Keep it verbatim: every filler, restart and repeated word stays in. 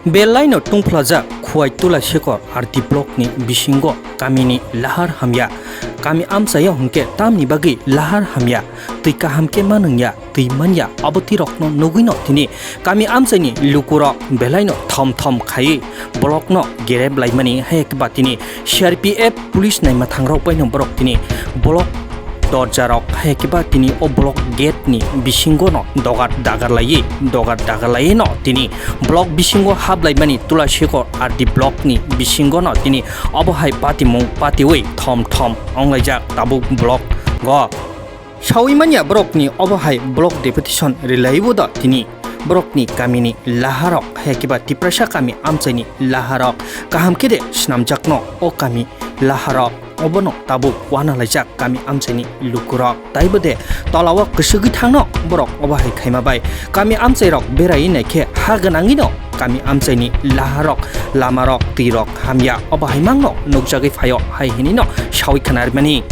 Belaino tungphlajak Khowai Tulasekor R D block ni bisingo kamini lahar hamya. Kami amchaio hwnkhe tamni bagwi lahar hamya, twi kaham khe manwngya, twi manya, abo twirokno nugwino tini kami amchaini lukurok belaino thom thom khaiwi block no gerep laimani, hai khe ba tini C R P F police naima thangrok baino borok tini block dorjarok, hai khe ba tini o block gate ni bisingo no dogar dagar laiwi, dogar dagar laiwi no tini block bisingo hap laimani Tulasekor R D block ni bisingo no tini obo hai patimung patiwi thom thom wnglaijak tabuk block o. Sawi manya borok ni obo hai block deputation rilaiwi da tini borok ni kami ni laharok, hai khe ba Tiprasa kami amchaini laharok kaham khe de swnamjakno o kami laharok. Obono tabuk uanalaijak kami amchaini lukurok. Taibo de tolao kwswgwi thangno borok obo hai khaima bai. Kami amchairok beraiwi naikhe ha gwnangwino kami amchaini laharok, lamarok, twirok hamya obo hai mangno nukjagwi phaio hai hinwino sawi khna rwmani.